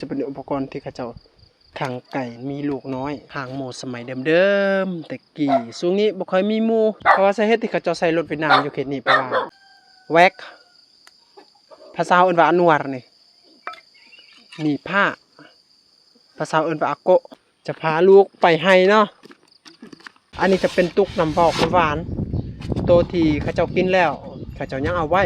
ຈະເປັນອຸປະກອນທີ່ເຂົາເຈົ້າຂັງໄກ່ມີລູກນ້ອຍ ຫາງໝູສະໄໝເດີມໆແຕ່ກີ້. ຊ່ວງນີ້ບໍ່ຄ່ອຍມີໝູ ເພາະວ່າສາເຫດທີ່ເຂົາເຈົ້າໃສ່ລົດຫວຽດນາມຢູ່ເຂດນີ້ ເພາະວ່າແວັກ ພາສາເຮົາເອີ້ນວ່າອານວາຣນີ້ ໜີພາ ພາສາເຮົາເອີ້ນວ່າອາໂກະ ຈະພາລູກໄປໄຮ່ເນາະ. ອັນນີ້ຈະເປັນຕຸກນ້ຳເວົ້ານ້ຳຫວານ ໂຕທີ່ເຂົາເຈົ້າກິນແລ້ວ ເຂົາເຈົ້າຍັງເອົາໄວ້.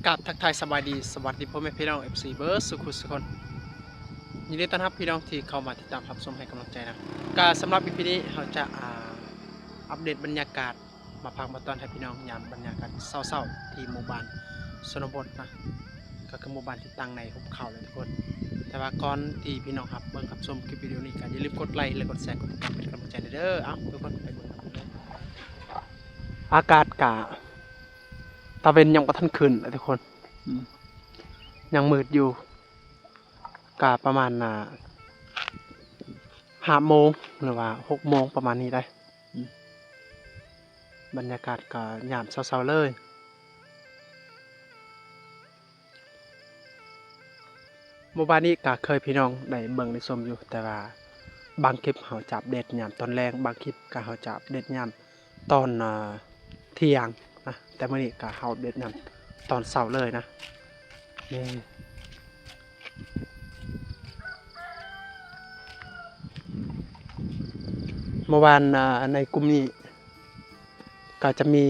ກາບທັກທາຍສະບາຍດີ ສະຫວັດດີພໍ່ແມ່ພີ່ນ້ອງ ເອັຟຊີ ເບິດສູ່ຄູ່ສູ່ຄົນ. ຍິນດີຕ້ອນຮັບພີ່ນ້ອງທີ່ເຂົ້າມາຕິດຕາມຮັບຊົມໃຫ້ກຳລັງໃຈນະ. ກະສຳລັບ ອີ ພີ ນີ້ເຮົາຈະ ອ່າ ອັບເດດບັນຍາກາດ ມາພັກມາຕ້ອນໃຫ້ພີ່ນ້ອງຍາມບັນຍາກາດເຊົ້າໆ ທີ່ໝູ່ບ້ານຊົນນະບົດນະ ກໍຄືໝູ່ບ້ານທີ່ຕັ້ງໃນຫຸບເຂົາແຫຼະທຸກຄົນ. ແຕ່ວ່າກ່ອນທີ່ພີ່ນ້ອງຮັບເບິ່ງຮັບຊົມຄລິບວິດີໂອນີ້ ກໍຢ່າລືມກົດໄລ ແລະ ກົດແຊ ກົດຕິດຕາມເປັນກຳລັງໃຈເດີ. ເອົ້າ ທຸກຄົນໄປເບິ່ງກັນເລີຍ. ອາກາດກະ ຕາເວັນຍັງບໍ່ທັນຂຶ້ນເລີຍທຸກຄົນ ອືມ ຍັງມືດຢູ່ ກະປະມານ ອ່າ ຫ້າໂມງ ຫຼືວ່າຫົກໂມງປະມານນີ້ໄດ໋. ອືມ ບັນຍາກາດກໍຍາມເຊົ້າໆເລີຍ. ໝູ່ບ້ານນີ້ກໍເຄີຍພີ່ນ້ອງໄດ້ເບິ່ງໄດ້ຊົມຢູ່ ແຕ່ວ່າບາງຄລິບເຮົາຈະອັບເດດຍາມຕອນແລງ ບາງຄລິບກໍເຮົາຈະອັບເດດຍາມຕອນ ອ່າ ທ່ຽງນະ. ແຕ່ມື້ນີ້ກໍເຮົາອັບເດດຍາມຕອນເຊົ້າເລີຍນະ. ນີ້ ເມື່ອວານ ອ່າ ໃນກຸ່ມນີ້ກໍຈະມີ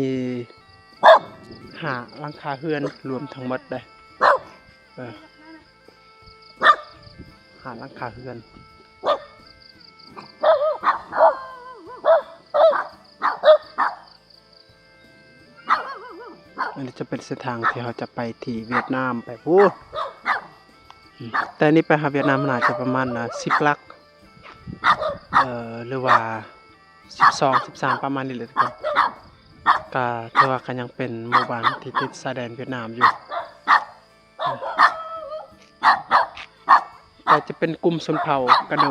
ຫ້າຫຼັງຄາເຮືອນລວມທັງໝົດເດ້ ເອີ ຫ້າຫຼັງຄາເຮືອນ. ອັນນີ້ຈະເປັນເສັ້ນທາງທີ່ເຮົາຈະໄປທີ່ຫວຽດນາມໄປພຸ້ນ ແຕ່ນີ້ໄປຫາຫວຽດນາມໜ້າຈະປະມານ ອ່າ ສິບຫຼັກ ເອີ ຫຼືວ່າສິບສອງ ສິບສາມ ປະມານນີ້ແຫຼະທຸກຄົນ. ກະຖືວ່າກະຍັງເປັນໝູ່ບ້ານທີ່ຕິດຊາຍແດນຫວຽດນາມຢູ່. ກໍຈະເປັນກຸ່ມຊົນເຜົ່າກະໂດ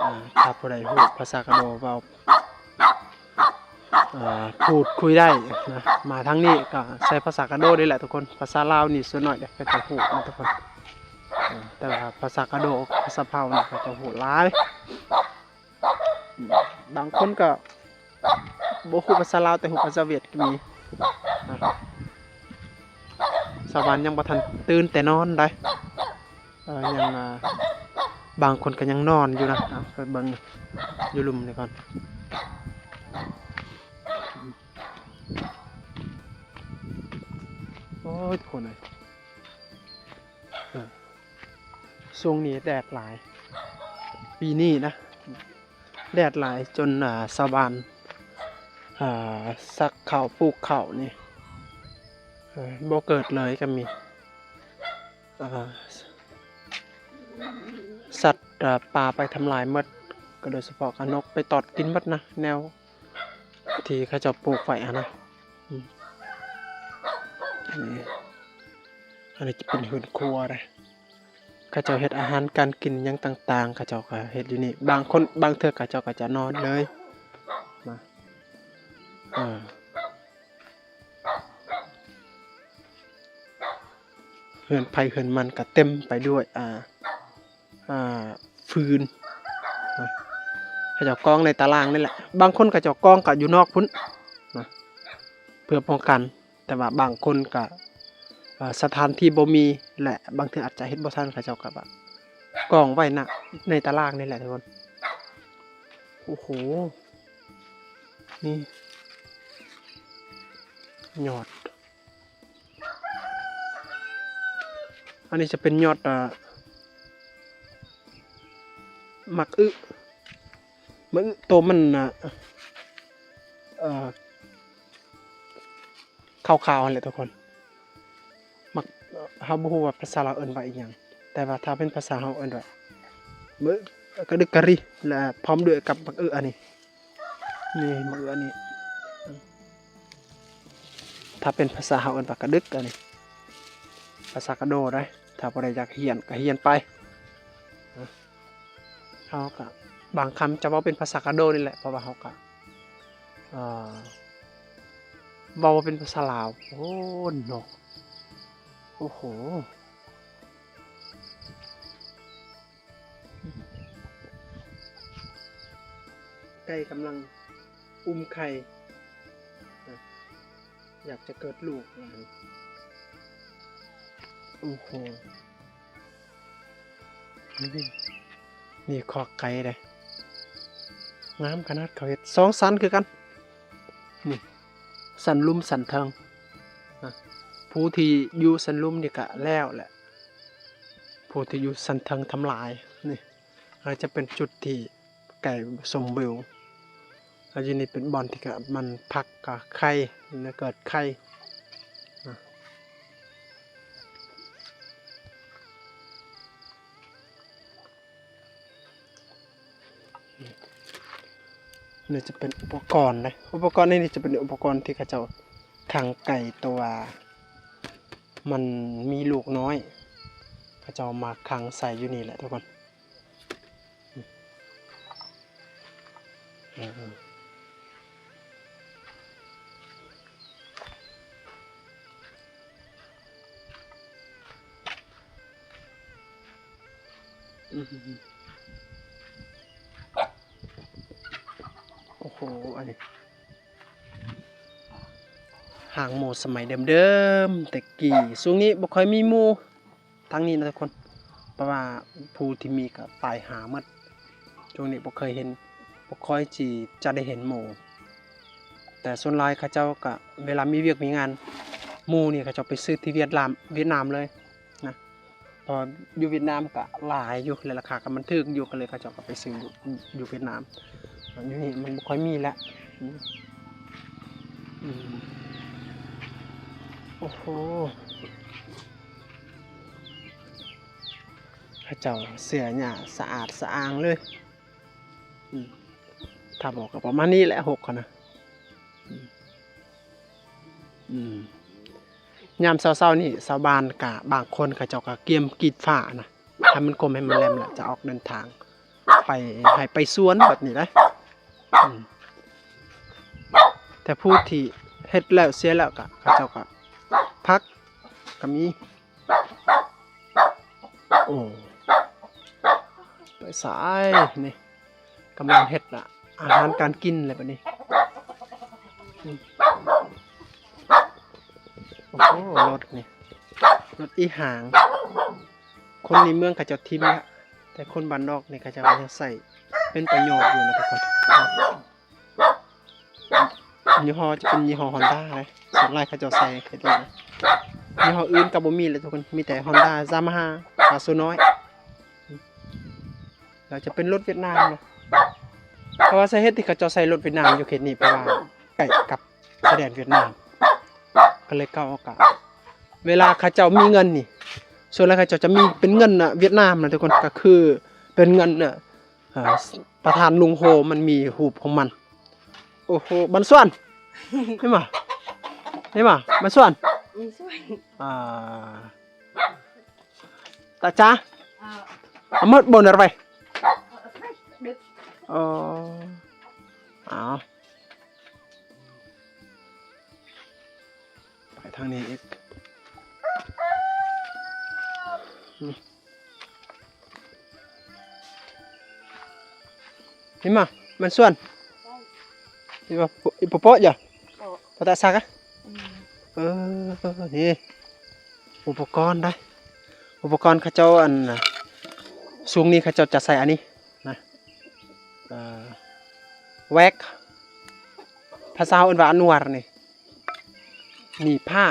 ອ່າ ຖ້າຜູ້ໃດຮູ້ພາສາກະໂດເວົ້າ ເອີ ພູດຄຸຍໄດ້ນະ ມາທາງນີ້ກໍໃຊ້ພາສາກະໂດນີ້ແຫຼະທຸກຄົນ. ພາສາລາວນີ້ສ່ວນໜ້ອຍເດ້ ເຂົາເຈົ້າຮູ້ນະທຸກຄົນ ເອີ ແຕ່ວ່າພາສາກະໂດ ພາສາເຜົ່ານີ້ເຂົາເຈົ້າຮູ້ຫຼາຍ. ບາງຄົນກໍບໍ່ຮູ້ພາສາລາວ ແຕ່ຮູ້ພາສາຫວຽດກໍມີ. ຊາວບ້ານຍັງບໍ່ທັນຕື່ນແຕ່ນອນໃດ໋ ເອີ ຍັງ ອ່າ ບາງຄົນກໍຍັງນອນຢູ່ນະ. ເອົາ ໄປເບິ່ງຢູ່ລຸ່ມນີ້ກ່ອນ. ໂອ້ຍ ທຸກຄົນເອີຍ ເອີ ຊ່ວງນີ້ແດດຫຼາຍ ປີນີ້ນະ ແດດຫຼາຍຈົນ ອ່າ ຊາວບ້ານ ອ່າ ສັກເຂົ້າ ປູກເຂົ້ານີ້ ເອີ ບໍ່ເກີດເລີຍກໍມີ. ອ່າ ສ- ສັດ ອ່າ ປ່າໄປທຳລາຍໝົດ ກໍໂດຍສະເພາະກະນົກໄປຕອດກິນໝົດນະ ແນວທີ່ເຂົາເຈົ້າປູກໄວ້ຫັ້ນນະ. ອືມ ອັນນີ້ ອັນນີ້ຈະເປັນເຮືອນຄົວເດ້ ເຂົາເຈົ້າເຮັດອາຫານການກິນຫຍັງຕ່າງໆ ເຂົາເຈົ້າກໍເຮັດຢູ່ນີ້. ບາງຄົນ ບາງເທື່ອເຂົາເຈົ້າກໍຈະນອນເລີຍນະ ເອີ. ເຮືອນໃຜເຮືອນມັນກໍເຕັມໄປດ້ວຍ ອ່າ ອ່າ ຟືນນະ ເຂົາເຈົ້າກອງໃນຕາລ່າງນີ້ແຫຼະ. ບາງຄົນເຂົາເຈົ້າກອງກໍຢູ່ນອກພຸ້ນນະ ເພື່ອປ້ອງກັນ. ແຕ່ວ່າບາງຄົນກໍ ເອີ ສະຖານທີ່ບໍ່ມີ ແລະ ບາງເທື່ອອາດຈະເຮັດບໍ່ທັນ ເຂົາເຈົ້າກໍວ່າກອງໄວ້ນະ ໃນຕາລ່າງນີ້ແຫຼະທຸກຄົນ. ໂອ້ໂຫ ນີ້ຍອດ ອັນນີ້ຈະເປັນຍອດ ອ່າ ໝາກອຶ ໝາກອຶໂຕມັນ ອ່າ ເອີ ຂາວໆຫັ້ນແຫຼະທຸກຄົນ. ໝາກ ເຮົາບໍ່ຮູ້ວ່າພາສາລາວເອີ້ນວ່າອີ່ຫຍັງ ແຕ່ວ່າຖ້າເປັນພາສາເຮົາເອີ້ນວ່າ ໝາກ ກະດຶກກະຣິ ແລະ ພ້ອມດ້ວຍກັບໝາກອຶອັນນີ້. ນີ້ໝາກອຶອັນນີ້ ຖ້າເປັນພາສາເຮົາເອີ້ນວ່າກະດຶກອັນນີ້ ພາສາກະໂດໄດ໋. ຖ້າຜູ້ໃດຢາກຮຽນກໍຮຽນໄປ. ເຮົາກໍບາງຄຳຈະເວົ້າເປັນພາສາກະໂດນີ້ແຫຼະ ເພາະວ່າເຮົາກໍ ອ່າ ເວົ້າເປັນພາສາລາວ. ໂອ້ ນົກ ໂອ້ໂຫ ໄກ່ກຳລັງອຸ້ມໄຂ່ ນະ ຢາກຈະເກີດລູກ. ໂອ້ໂຫ ນີ້ ນີ້ຄອກໄກ່ເດ້ ງາມຂະໜາດ. ເຂົາເຮັດສອງຊັ້ນຄືກັນ ນີ້ ຊັ້ນລຸ່ມຊັ້ນເທິງ ນະ. ຜູ້ທີ່ຢູ່ຊັ້ນລຸ່ມນີ້ກະແລ້ວແຫຼະ ຜູ້ທີ່ຢູ່ຊັ້ນເທິງທຳລາຍ. ນີ້ ອາດຈະເປັນຈຸດທີ່ໄກ່ຊົມວິວ ແລ້ວຢູ່ນີ້ເປັນບ່ອນທີ່ກະມັນພັກກະໄຂ່ ແລ້ວເກີດໄຂ່ ນະ. ນີ້ຈະເປັນອຸປະກອນເດ້ ອຸປະກອນນີ້ຈະເປັນອຸປະກອນທີ່ເຂົາເຈົ້າຂັງໄກ່ໂຕວ່າມັນມີລູກນ້ອຍ ເຂົາເຈົ້າມາຂັງໃສ່ຢູ່ນີ້ແຫຼະທຸກຄົນ. ໂອ້ໂຫ ອັນນີ້ ຫາງໝູສະໄໝເດີມໆແຕ່ກີ້. ຊ່ວງນີ້ບໍ່ຄ່ອຍມີໝູທາງນີ້ນະທຸກຄົນ ເພາະວ່າຜູ້ທີ່ມີກໍຕາຍຫາໝົດ. ຊ່ວງນີ້ບໍ່ເຄີຍເຫັນ ບໍ່ຄ່ອຍຊິຈະໄດ້ເຫັນໝູ ແຕ່ສ່ວນຫຼາຍເຂົາເຈົ້າກໍເວລາມີວຽກມີງານ ໝູນີ້ເຂົາເຈົ້າໄປຊື້ທີ່ຫວຽດນາມ ຫວຽດນາມເລີຍນະ. ເພາະຢູ່ຫວຽດນາມກະຫຼາຍຢູ່ ແລະ ລາຄາກະມັນຖືກຢູ່ ກະເລີຍເຂົາເຈົ້າກະໄປຊື້ຢູ່ ຢູ່ຫວຽດນາມ. ຢູ່ນີ້ມັນບໍ່ຄ່ອຍມີແລ້ວ. ອືມ ອືມ ໂອ້ໂຫ ເຂົາເຈົ້າເຊື່ອຫຍ້າສະອາດສະອ້າງເລີຍ. ອືມ ຖ້າບອກກໍປະມານນີ້ແຫຼະ ຫົກຫັ້ນນະ. ອືມ ອືມ ຍາມເຊົ້າໆນີ້ ຊາວບ້ານກະບາງຄົນເຂົາເຈົ້າກະກຽມກຣີດຝານະ ໃຫ້ມັນຄົມໃຫ້ມັນແຫຼມ ແລ້ວຈະອອກເດີນທາງໄປໄຮ່ໄປສວນແບບນີ້ເດ້. ອືມ ແຕ່ຜູ້ທີ່ເຮັດແລ້ວເສຍແລ້ວກະ ເຂົາເຈົ້າກະພັກກະມີ. ໂອ້ ໄປສາຍນີ້ ກຳລັງເຮັດອາຫານການກິນແລ້ວບັດນີ້. ອືມ ໂອ້ໂຫ ລົດນີ້ ລົດອີຫາງ ຄົນໃນເມືອງເຂົາເຈົ້າຖິ້ມແລ້ວ ແຕ່ຄົນບ້ານນອກນີ້ເຂົາເຈົ້າຍັງໃຊ້ເປັນປະໂຫຍດຢູ່ນະທຸກຄົນ. ຍີ່ຫໍ້ຈະເປັນຍີ່ຫໍ້ຮອນດ້າເດ້ ສ່ວນຫຼາຍເຂົາເຈົ້າໃສ່ເຮັດເລີຍ. ຍີ່ຫໍ້ອື່ນກໍບໍ່ມີແລ້ວທຸກຄົນ ມີແຕ່ຮອນດ້າ ຢາມາຮ່າ ປາໂຊນ້ອຍ ແລ້ວຈະເປັນລົດຫວຽດນາມເນາະ. ເພາະວ່າສາເຫດທີ່ເຂົາເຈົ້າໃສ່ລົດຫວຽດນາມຢູ່ເຂດນີ້ ເພາະວ່າໃກ້ກັບຊາຍແດນຫວຽດນາມ ກໍເລີຍເຂົາກໍ ເວລາເຂົາເຈົ້າມີເງິນນີ້ ສ່ວນຫຼາຍເຂົາເຈົ້າຈະມີເປັນເງິນຫວຽດນາມນະທຸກຄົນ ກໍຄືເປັນເງິນ ເອີ ປະທານລຸງໂຮ ມັນມີຮູບຂອງມັນ. ໂອ້ໂຫ ບັນຊວນ ເຫັນບໍ່ ເຫັນບໍ່ ບັນຊວນ ອືມ ຊ່ວຍ ອ່າ ຕາຈາ ເອົາໝົດບໍ່ນະໄປ ອໍ ເອົາ ໄປທາງນີ້ອີກ ນີ້ ເຫັນບໍ່ ມັນສວນ ເຫັນບໍ່ ອີໂປໂປະ ເອີ ພາສາສັກ ອືມ ເອີ ນີ້ ອຸປະກອນໄດ໋ ອຸປະກອນເຂົາເຈົ້າ ອັນ ຊ່ວງນີ້ເຂົາເຈົ້າຈະໃຊ້ອັນນີ້ນະ ເອີ ແວັກ ພາສາເຮົາເອີ້ນວ່າອານົວນນີ້ ນີ້ຜ້າ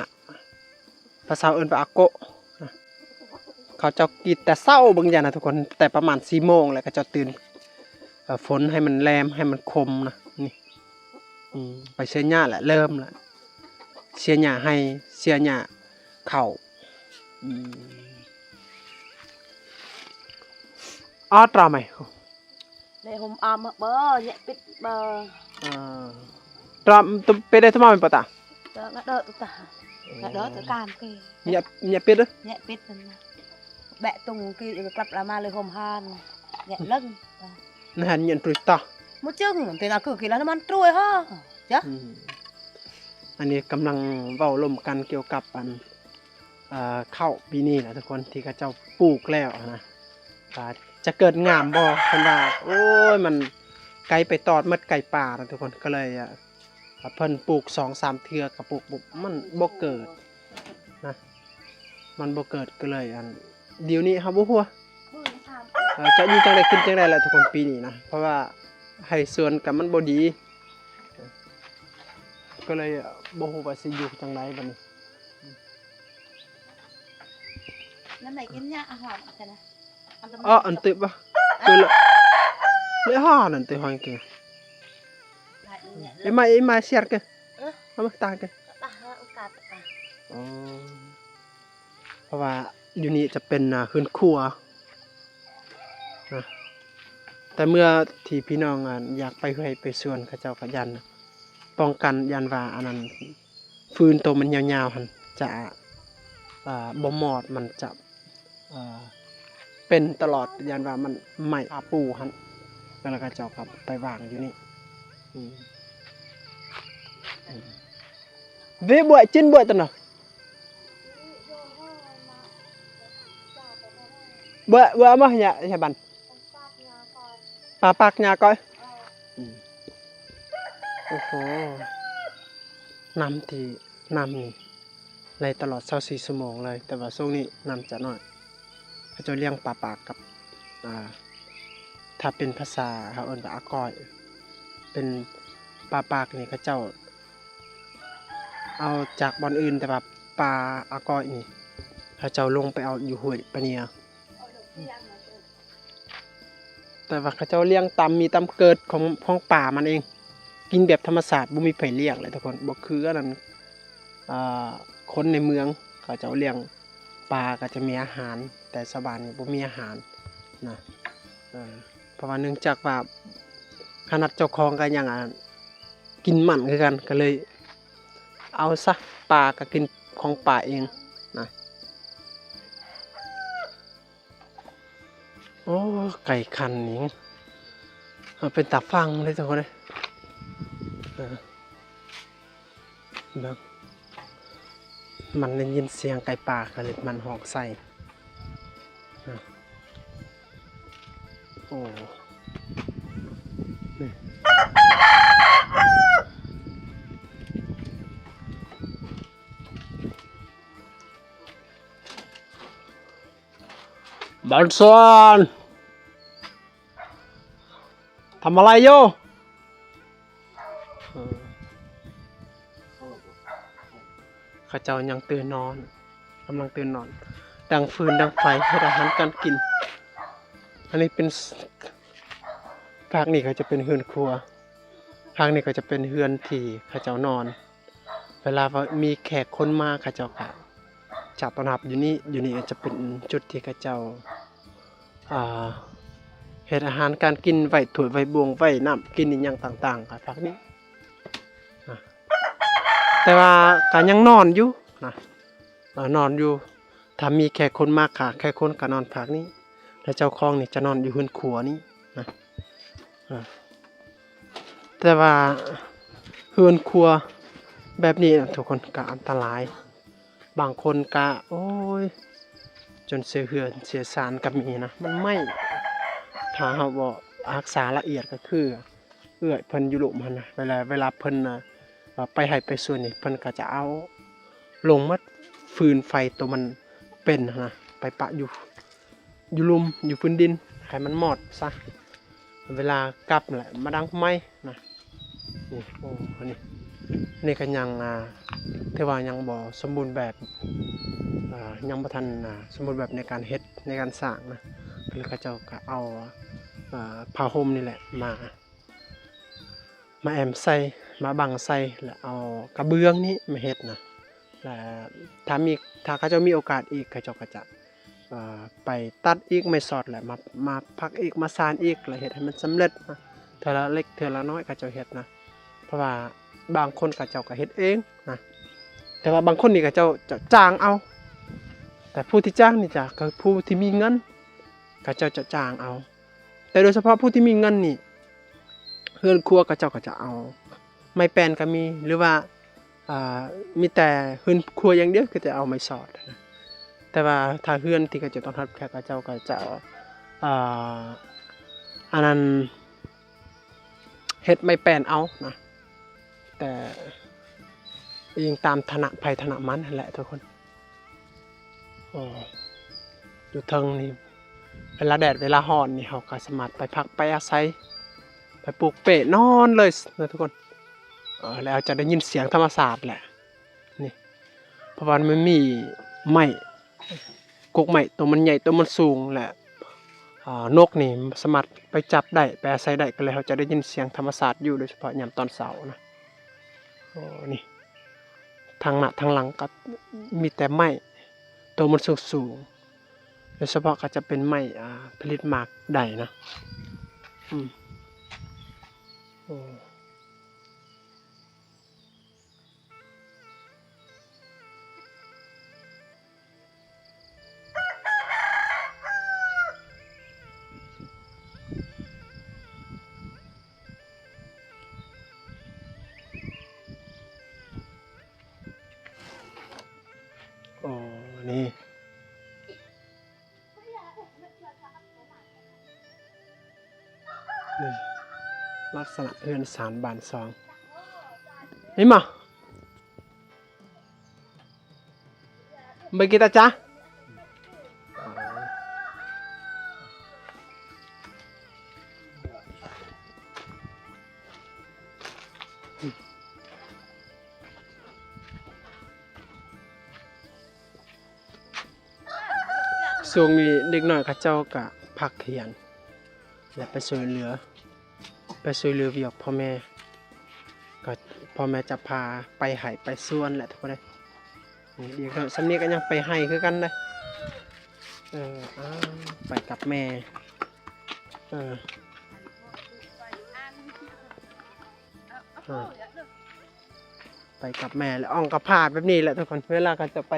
ພາສາເຮົາເອີ້ນວ່າອາໂກະ ເຂົາເຈົ້າກຣີດແຕ່ເຊົ້າເບິ່ງຢ່ານະທຸກຄົນ ແຕ່ປະມານສີ່ໂມງແລ້ວເຂົາເຈົ້າຕື່ນ ເອີ ຝົນໃຫ້ມັນແຫຼມ ໃຫ້ມັນຄົມນະ ນີ້ ອືມ ໄປເສຍຫຍ້າແຫຼະ ເລີ່ມແລ້ວ ເສຍຫຍ້າໄຮ່ ເສຍຫຍ້າເຂົ້າ ອືມ ອາຕຣາໄໝ Để hôm ôm bơ, nhẹ pít bơ. Ờ. Tram tu pede tu mami pata. Tơ ngã đơ tu ta. Ngã đơ tu cam kì. Nhẹ, nhẹ pít ư? Nhẹ pít tu. Bẹ tung kì, klặp là ma lê hôm han. Nhẹ lưng. Nah, nhẹ trui ta. Một chừng, tên là cử kì là nó măn trui ha. Chá? Ừ. ອັນນີ້ກຳລັງເວົ້າລົມກັນກ່ຽວກັບອັນ ເອີ ເຂົ້າປີນີ້ນະທຸກຄົນ ທີ່ເຂົາເຈົ້າປູກແລ້ວນະ ວ່າຈະເກີດງາມບໍ່? ເພິ່ນວ່າ ໂອ້ຍ ມັນໄກໄປຕອດໝົດ ໄກປ່ານະທຸກຄົນ ກໍເລີຍ ເພິ່ນປູກສອງສາມເທື່ອກໍປູກ ມັນບໍ່ເກີດນະ ມັນບໍ່ເກີດ ກໍເລີຍ ອັນ ດຽວນີ້ເຮົາບໍ່ຮູ້ວ່າ ເອີ ຈະຢູ່ຈັ່ງໃດກິນຈັ່ງໃດແຫຼະທຸກຄົນ ປີນີ້ນະ ເພາະວ່າໄຮ່ສວນກໍມັນບໍ່ດີ ກໍເລີຍບໍ່ຮູ້ວ່າຊິຢູ່ຈັ່ງໃດບັດນີ້. ນັ້ນໄດ້ກິນຫຍ້າອາຫານອັນນັ້ນນະ ອໍ ອັນຕຶບບໍ່ ຄືລະ ເລຫານັ້ນຕຶຫອຍເກ ເອມາ ເອມາຊຽດເກ ເອີ ເອົາມາຕາເກ ຕາຫາໂອກາດ ອໍ ເພາະວ່າຢູ່ນີ້ຈະເປັນ ອ່າ ເຮືອນຄົວນະ ແຕ່ເມື່ອທີ່ພີ່ນ້ອງ ອ່າ ຢາກໄປໄຮ່ໄປສວນ ເຂົາເຈົ້າກໍຢ້ານປ້ອງກັນ ຢ້ານວ່າອັນນັ້ນ ຟືນໂຕມັນຍາວໆຫັ້ນຈະ ອ່າ ບໍ່ມອດ ມັນຈະ ເປັນຕະຫຼອດ ຢ້ານວ່າມັນໄໝ້ອາປູຫັ້ນ ແລ້ວເຂົາເຈົ້າກໍໄປວາງຢູ່ນີ້ ອືມ ອືມ Vé bụi, chín bụi tao nè. Bụi, bụi mah ya, ya ban. ປາປາກຫຍ້າກ້ອຍ ອືມ ໂອ້ໂຫ ນ້ຳທີ່ ນ້ຳນີ້ໄຫຼຕະຫຼອດຊາວສີ່ຊົ່ວໂມງເລີຍ ແຕ່ວ່າຊ່ວງນີ້ນ້ຳຈະໜ້ອຍ ເຂົາເຈົ້າລ້ຽງປາປາກກັບ ອ່າ ຖ້າເປັນພາສາເຮົາເອີ້ນວ່າອາກ້ອຍ ເປັນປາປາກນີ້ ເຂົາເຈົ້າເອົາຈາກບ່ອນອື່ນ ແຕ່ວ່າປາອາກ້ອຍນີ້ ເຂົາເຈົ້າລົງໄປເອົາຢູ່ຫ້ວຍປາເນຍ. ແຕ່ວ່າເຂົາເຈົ້າລ້ຽງຕາມມີຕາມເກີດຂອງ ຂອງປ່າມັນເອງ ກິນແບບທຳມະຊາດ ບໍ່ມີໃຜລ້ຽງເລີຍທຸກຄົນ ບໍ່ຄືອັນນັ້ນ ອ່າ ຄົນໃນເມືອງ ເຂົາເຈົ້າລ້ຽງປາກໍຈະມີອາຫານ ແຕ່ຊາວບ້ານນີ້ບໍ່ມີອາຫານນະ ເອີ ເພາະວ່າເນື່ອງຈາກວ່າຂະໜາດເຈົ້າຂອງກໍຍັງ ອ່າ ກິນມັນຄືກັນ ກໍເລີຍເອົາຊະ ປາກໍກິນຂອງປາເອງນະ. ໂອ້ ໄກ່ຂັນນີ້ ເປັນຕາຟັງເດ້ທຸກຄົນເອີຍ ເອີ ເບິ່ງ ມັນໄດ້ຍິນສຽງໄກ່ປ່າ ກໍເລີຍມັນຮ້ອງໃສ່ ເອີ ໂອ້ ນີ້. ບອນຊອນ ທຳອະໄລຢູ່? ເອີ ເຂົາເຈົ້າຍັງຕື່ນນອນ ກຳລັງຕື່ນນອນ ດັງຟືນດັງໄຟ ເຮັດອາຫານການກິນ. ອັນນີ້ເປັນ ພາກນີ້ກໍຈະເປັນເຮືອນຄົວ ພາກນີ້ກໍຈະເປັນເຮືອນທີ່ເຂົາເຈົ້ານອນ. ເວລາວ່າມີແຂກຄົນມາ ເຂົາເຈົ້າກະຈະຕ້ອນຮັບຢູ່ນີ້. ຢູ່ນີ້ຈະເປັນຈຸດທີ່ເຂົາເຈົ້າ ອ່າ ເຮັດອາຫານການກິນ ໄວ້ຖ້ວຍໄວ້ບ່ວງ ໄວ້ນ້ຳກິນອີ່ຫຍັງຕ່າງໆ ກະພາກນີ້ ນະ ແຕ່ວ່າກະຍັງນອນຢູ່ນະ ເອີ ນອນຢູ່. ຖ້າມີແຂກຄົນມາ ກະແຂກຄົນກະນອນພາກນີ້ ແລະເຈົ້າຂອງນີ້ຈະນອນຢູ່ເຮືອນຄົວນີ້ນະ ເອີ. ແຕ່ວ່າເຮືອນຄົວແບບນີ້ນະທຸກຄົນ ກະອັນຕະລາຍ. ບາງຄົນກະ ໂອ້ຍ ຈົນເສຍເຮືອນເສຍຊານກະມີນະ ມັນໄໝ້. ຖ້າເຮົາບໍ່ຮັກສາລະອຽດ ກະຄືເອື້ອຍເພິ່ນຢູ່ລຸ່ມຫັ້ນນະ ເວລາ ເວລາເພິ່ນນະ ໄປໄຮ່ໄປສວນນີ້ ເພິ່ນກະຈະເອົາລົງໝົດ ຟືນໄຟໂຕມັນເປັນຫັ້ນນະ ໄປປະຢູ່ ຢູ່ລຸ່ມ ຢູ່ພື້ນດິນ ໃຫ້ມັນມອດຊະ. ເວລາກັບແຫຼະມາດັງໃໝ່ນະ. ນີ້ ໂອ້ ອັນນີ້ ນີ້ກໍຍັງ ອ່າ ຖືວ່າຍັງບໍ່ສົມບູນແບບ ອ່າ ຍັງບໍ່ທັນ ອ່າ ສົມບູນແບບໃນການເຮັດ ໃນການສ້າງນະ. ກໍເລີຍເຂົາເຈົ້າກໍເອົາ ອ່າ ຜ້າຫົ່ມນີ້ແຫຼະມາ ມາແອ້ມໃສ່ ມາບັງໃສ່ ແລ້ວເອົາກະເບື້ອງນີ້ມາເຮັດນະ. ແລະ ຖ້າມີ ຖ້າເຂົາເຈົ້າມີໂອກາດອີກ ເຂົາເຈົ້າກໍຈະ ເອີ ໄປຕັດອີກໄມ້ສອດ ແລະ ມາ ມາພັກອີກ ມາສານອີກ ແລະ ເຮັດໃຫ້ມັນສຳເລັດນະ. ເທື່ອລະເລັກເທື່ອລະນ້ອຍເຂົາເຈົ້າເຮັດນະ ເພາະວ່າບາງຄົນເຂົາເຈົ້າກໍເຮັດເອງນະ ແຕ່ວ່າບາງຄົນນີ້ເຂົາເຈົ້າຈະຈ້າງເອົາ. ແຕ່ຜູ້ທີ່ຈ້າງນີ້ຈະ ກໍຄືຜູ້ທີ່ມີເງິນ ເຂົາເຈົ້າຈະຈ້າງເອົາ. ແຕ່ໂດຍສະເພາະຜູ້ທີ່ມີເງິນນີ້ ເຮືອນຄົວເຂົາເຈົ້າກໍຈະເອົາ ໄມ້ແປ້ນກໍມີ ຫຼືວ່າ ອ່າ ມີແຕ່ເຮືອນຄົວຢ່າງດຽວ ກໍຈະເອົາໄມ້ສອດ. ແຕ່ວ່າຖ້າເຮືອນທີ່ເຂົາເຈົ້າຕ້ອນຮັບແຂກ ເຂົາເຈົ້າກໍຈະເອົາ ອ່າ ອັນນັ້ນ ເຮັດໄມ້ແປ້ນເອົານະ ແຕ່ອີງຕາມຖານະໃຜຖານະມັນຫັ້ນແຫຼະທຸກຄົນ. ໂອ້ ຢູ່ເທິງນີ້ ເວລາແດດເວລາຮ້ອນນີ້ ເຮົາກໍສາມາດໄປພັກໄປອາໄສ ໄປປູກເປ້ນອນເລີຍນະທຸກຄົນ. ເອີ ແລ້ວຈະໄດ້ຍິນສຽງທຳມະຊາດແຫຼະ ນີ້ ເພາະວ່າມັນມີໄມ້ ກົກໄມ້ໂຕມັນໃຫຍ່ໂຕມັນສູງ ແລະ ອ່າ ນົກນີ້ສາມາດໄປຈັບໄດ້ ໄປອາໄສໄດ້ ກໍເລີຍເຮົາຈະໄດ້ຍິນສຽງທຳມະຊາດຢູ່ ໂດຍສະເພາະຍາມຕອນເຊົ້ານະ. ໂອ້ ນີ້ ທາງໜ້າທາງຫຼັງກໍມີແຕ່ໄມ້ໂຕມັນສູງໆ ໂດຍສະເພາະກໍຈະເປັນໄມ້ ອ່າ ຜະລິດໝາກໄດ້ນະ. ອືມ ໂອ້. ໂອ້ ນີ້ ນີ້ ລັກສະນະເຮືອນຊານບ້ານຊ່ອງ ເຫັນບໍ່? ເບິ່ງກີຕາຈາ ຊ່ວງນີ້ເດັກນ້ອຍເຂົາເຈົ້າກະພັກຮຽນ ແລະ ໄປຊ່ວຍເຫຼືອ ໄປຊ່ວຍເຫຼືອວຽກພໍ່ແມ່ ກໍພໍ່ແມ່ຈະພາໄປໄຮ່ໄປສວນແຫຼະທຸກຄົນເອີຍ. ນີ້ເດັກນ້ອຍສ່ຳນີ້ກໍຍັງໄປໄຮ່ຄືກັນເດ້. ເອີ ອ້າວ ໄປກັບແມ່ ເອີ ເອີ ໄປກັບແມ່ ແລະ ອ່ອງກະພ້າແບບນີ້ແຫຼະທຸກຄົນ ເວລາເຂົາເຈົ້າໄປ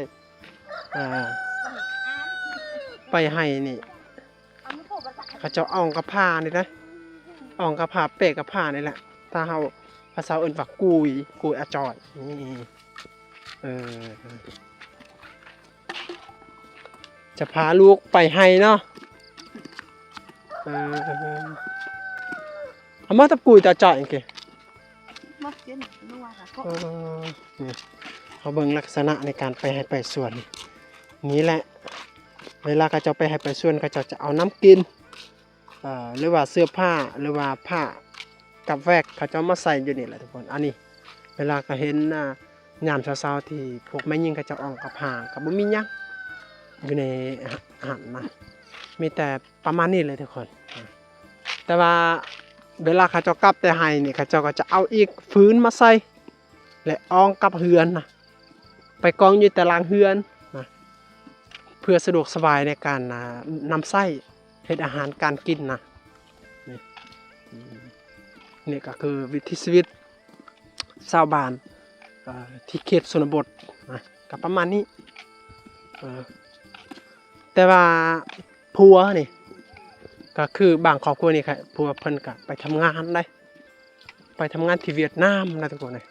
ເອີ ໄປໄຮ່ນີ້ ເຂົາເຈົ້າອ່ອງກະພ້ານີ້ນະ ອ່ອງກະພ້າ ເປ້ກະພ້ານີ້ແຫຼະ ຖ້າເຮົາພາສາເອີ້ນວ່າກຸຍ ກຸຍອາຈອຍ ນີ້ ເອີ ຈະພາລູກໄປໄຮ່ເນາະ ເອີ ເອົາມາແຕ່ກຸຍແຕ່ຈອຍເກ ມາກິນ ເອີ ນີ້ ເຮົາເບິ່ງລັກສະນະໃນການໄປໄຮ່ໄປສວນ ນີ້ແຫຼະ ເວລາເຂົາເຈົ້າໄປໄຮ່ໄປສວນ ເຂົາເຈົ້າຈະເອົານ້ຳກິນ ເອີ ຫຼືວ່າເສື້ອຜ້າ ຫຼືວ່າຜ້າກັບແວກ ເຂົາເຈົ້າມາໃສ່ຢູ່ນີ້ແຫຼະທຸກຄົນ. ອັນນີ້ເວລາກໍເຫັນ ອ່າ ຍາມເຊົ້າໆ ທີ່ພວກແມ່ຍິງເຂົາເຈົ້າອ່ອງກະພ້າ ກໍບໍ່ມີຫຍັງຢູ່ໃນຫັ້ນນະ ມີແຕ່ປະມານນີ້ເລີຍທຸກຄົນ. ແຕ່ວ່າເວລາເຂົາເຈົ້າກັບແຕ່ໄຮ່ນີ້ ເຂົາເຈົ້າກໍຈະເອົາອີກຟືນມາໃສ່ ແລະ ອ່ອງກັບເຮືອນນະ ໄປກອງຢູ່ຕາລາງເຮືອນນະ ເພື່ອສະດວກສະບາຍໃນການ ອ່າ ນຳໃຊ້ເຮັດອາຫານການກິນນະ. ນີ້ ນີ້ກໍຄືວິຖີຊີວິດຊາວບ້ານ ເອີ ທີ່ເຂດຊົນນະບົດນະ ກໍປະມານນີ້. ເອີ ແຕ່ວ່າຜົວນີ້ ກໍຄືບາງຄອບຄົວນີ້ ຜົວເພິ່ນກໍໄປທຳງານໄດ໋ ໄປທຳງານທີ່ຫວຽດນາມນະທຸກຄົນເອີຍ.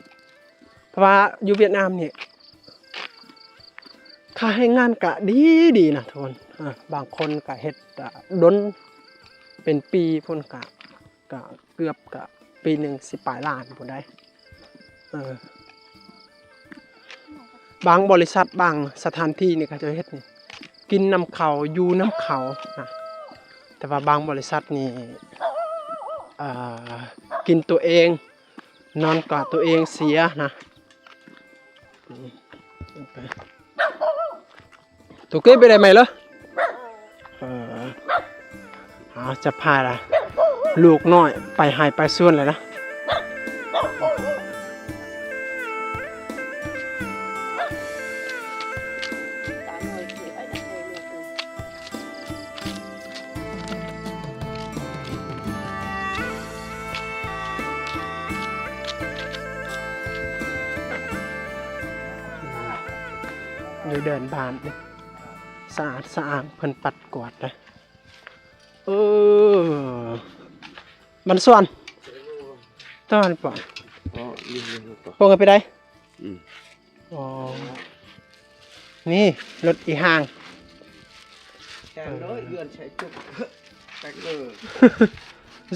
ເພາະວ່າຢູ່ຫວຽດນາມນີ້ ຄ່າແຮງງານກະດີໆ ນະທຸກຄົນ. ເອີ ບາງຄົນກະເຮັດ ອາ ດົນເປັນປີພຸ້ນ ກະ ກະເກືອບ ກະປີໜຶ່ງສິບປາຍລ້ານພຸ້ນໃດ໋. ເອີ ບາງບໍລິສັດ ບາງສະຖານທີ່ນີ້ ເຂົາເຈົ້າເຮັດນີ້ ກິນນຳເຂົາ ຢູ່ນຳເຂົານະ ແຕ່ວ່າບາງບໍລິສັດນີ້ ເອີ ກິນຕົວເອງ ນອນກະຕົວເອງເສຍນະ. ໂຕເກໄປໄດ້ໄໝລະ? ເອີ ເຮົາຈະພາລູກນ້ອຍໄປໄຮ່ໄປສວນແລ້ວນະ. ຢູ່ເດີ່ນບ້ານນີ້ ສະອາດສະອ້າງ ເພິ່ນປັດກວາດນະ. ເອີ ມັນສວນ ຕອນປະ ອໍ ນີ້ ນີ້ ນີ້ ປົງໃຫ້ໄປໄດ້. ອືມ ອໍ ນີ້ລົດອີ່ຫ່າງ ແຕ່ເລີຍເຮືອນໃສ່ຈຸກ ແຕ່ເກີດ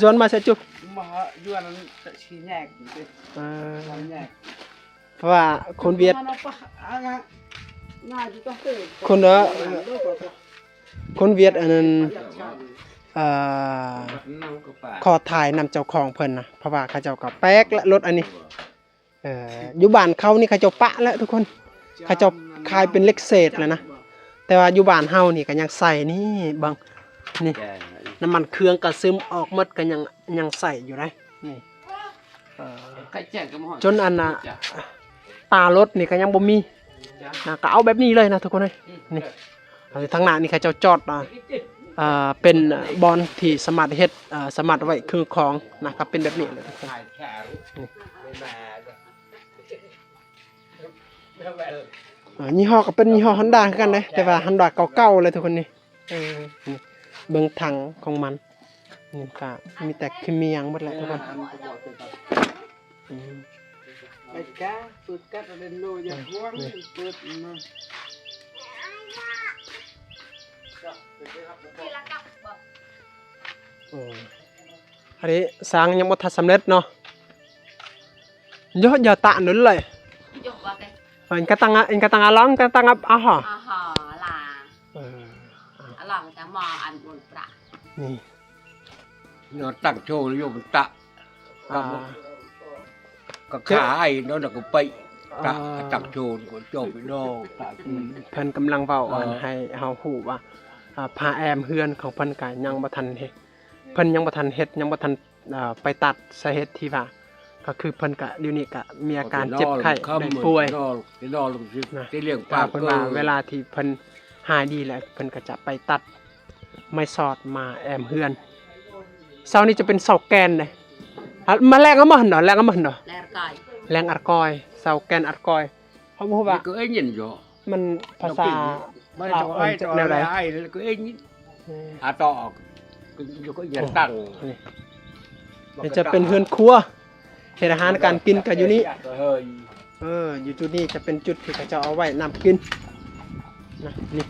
ຊວນມາໃສ່ຈຸກ ມາເຮືອນໃສ່ຊີ້ແຍກ ເອີ ໃສ່ແຍກ ເພາະວ່າຄົນຫວຽດ ມາເນາະປະ ອ່າ ງ່າຍຢູ່ຕົວເຕີ ຄົນເອີ ຄົນຫວຽດອັນນັ້ນ ເອີ ຂໍຖ່າຍນຳເຈົ້າຂອງເພິ່ນນະ ເພາະວ່າເຂົາເຈົ້າກໍແປກລະລົດອັນນີ້ ເອີ ຢູ່ບ້ານເຂົານີ້ເຂົາເຈົ້າປະແລ້ວທຸກຄົນ ເຂົາເຈົ້າຂາຍເປັນເຫຼັກເສດແລ້ວນະ ແຕ່ວ່າຢູ່ບ້ານເຮົານີ້ກໍຍັງໃຊ້ ນີ້ເບິ່ງ ນີ້ ນ້ຳມັນເຄື່ອງກໍຊຶມອອກໝົດ ກໍຍັງ ຍັງໃຊ້ຢູ່ໄດ໋ ນີ້ ເອີ ຈົນອັນນ່າ ຕາລົດນີ້ກໍຍັງບໍ່ມີນະ ກໍເອົາແບບນີ້ເລີຍນະທຸກຄົນເອີຍ ນີ້ ທາງໜ້ານີ້ເຂົາເຈົ້າຈອດ ອ່າ ເປັນບ່ອນທີ່ສາມາດເຮັດ ເອີ ສາມາດໄວ້ເຄື່ອງຂອງນະ ກໍເປັນແບບນີ້ເລີຍທຸກຄົນ ນີ້ ອ່າ ຍີ່ຫໍ້ກໍເປັນຍີ່ຫໍ້ຮອນດ້າຄືກັນເດ້ ແຕ່ວ່າຮອນດ້າເກົ່າໆເລີຍທຸກຄົນນີ້ ເອີ ນີ້ເບິ່ງຖັງຂອງມັນ ນີ້ກໍມີແຕ່ຂີ້ເມຍງໝົດແຫຼະທຸກຄົນ ອືມ ໄອ້ກາ ເປີດກັດເອົາເດໂນ ຢ່າຫວງ ເປີດມັນ ໂອ້ ອັນນີ້ສ້າງຍັງບໍ່ທັນສຳເລັດເນາະ ໂຍ ຢ່າຕະນັ້ນເລີຍ ໂຍ ວ່າແກ ເອີ ກະຕັງ ກະຕັງອາລອງ ກະຕັງອາ ອາຫາ ອາຫາລາ ເອີ ອາລອງຈະມາອັນບຸນປະ ນີ້ ເນາະ ຕັ້ງໂຊຢູ່ມັນຕະ ອ່າ ກໍຂາຍເນາະ ແລ້ວກໍໄປຕະ ອ່າ ຕັ້ງໂຊກໍຈົບເນາະ ອືມ ເພິ່ນກຳລັງເວົ້າ ເອີ ອັນໃຫ້ເຮົາຮູ້ວ່າ ອ່າ ຜ້າແອ້ມເຮືອນຂອງເພິ່ນກໍຍັງບໍ່ທັນເຮັດ ເພິ່ນຍັງບໍ່ທັນເຮັດ ຍັງບໍ່ທັນ ອ່າ ໄປຕັດ ສາເຫດທີ່ວ່າ ກໍຄືເພິ່ນກະ ດຽວນີ້ກະມີອາການເຈັບໄຂ້ໄດ້ປ່ວຍ ນອນ ນອນ ນອນ ນອນ ຊິລ້ຽງປາ ເພິ່ນວ່າເວລາທີ່ເພິ່ນຫາຍດີແລ້ວ ເພິ່ນກໍຈະໄປຕັດໄມ້ສອດມາແອ້ມເຮືອນ ເສົານີ້ຈະເປັນເສົາແກ່ນເດ້ ອາ ມາແລງເອົາມາຫັ້ນເນາະ ແລງເອົາມາຫັ້ນເນາະ ແລງອາກອຍ ແລງອາກອຍ ເສົາແກ່ນອາກອຍ ເຮົາບໍ່ຮູ້ວ່າ ມັນພາສາລາວເອີ້ນຈັ່ງແນວໃດ ອືມ ອາ ຕໍ່ ກໍຢູ່ ກໍຢ່າຕັ້ງ ນີ້ ນີ້ຈະເປັນເຮືອນຄົວ ເຮັດອາຫານການກິນກໍຢູ່ນີ້ ເອີ ຢູ່ຈຸດນີ້ຈະເປັນຈຸດທີ່ເຂົາເຈົ້າເອົາໄວ້ນ້ຳກິນນະ ນີ້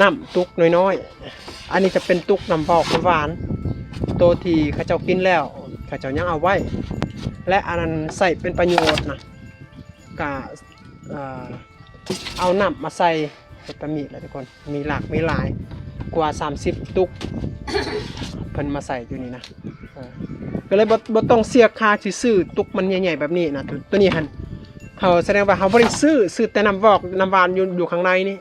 ນ້ຳຕຸກນ້ອຍໆ ອັນນີ້ຈະເປັນຕຸກນ້ຳວອກນ້ຳຫວານ ໂຕທີ່ເຂົາເຈົ້າກິນແລ້ວ ເຂົາເຈົ້າຍັງເອົາໄວ້ ແລະ ອັນນັ້ນໃຊ້ເປັນປະໂຫຍດນະ ກະ ເອີ ເອົານ້ຳມາໃສ່ເຮັດຕາມີດແຫຼະທຸກຄົນ ມີຫຼາກມີຫຼາຍກວ່າສາມສິບຕຸກ ເພິ່ນມາໃສ່ຢູ່ນີ້ນະ ເອີ ກໍເລີຍບໍ່ ບໍ່ຕ້ອງເສຍຄ່າທີ່ຊື້ຕຸກມັນໃຫຍ່ໆແບບນີ້ນະ ໂຕນີ້ຫັ້ນ ເຮົາ ສະແດງວ່າເຮົາບໍ່ໄດ້ຊື້ ຊື້ແຕ່ນ້ຳວອກນ້ຳຫວານຢູ່ ຢູ່ຂ້າງໃນນີ້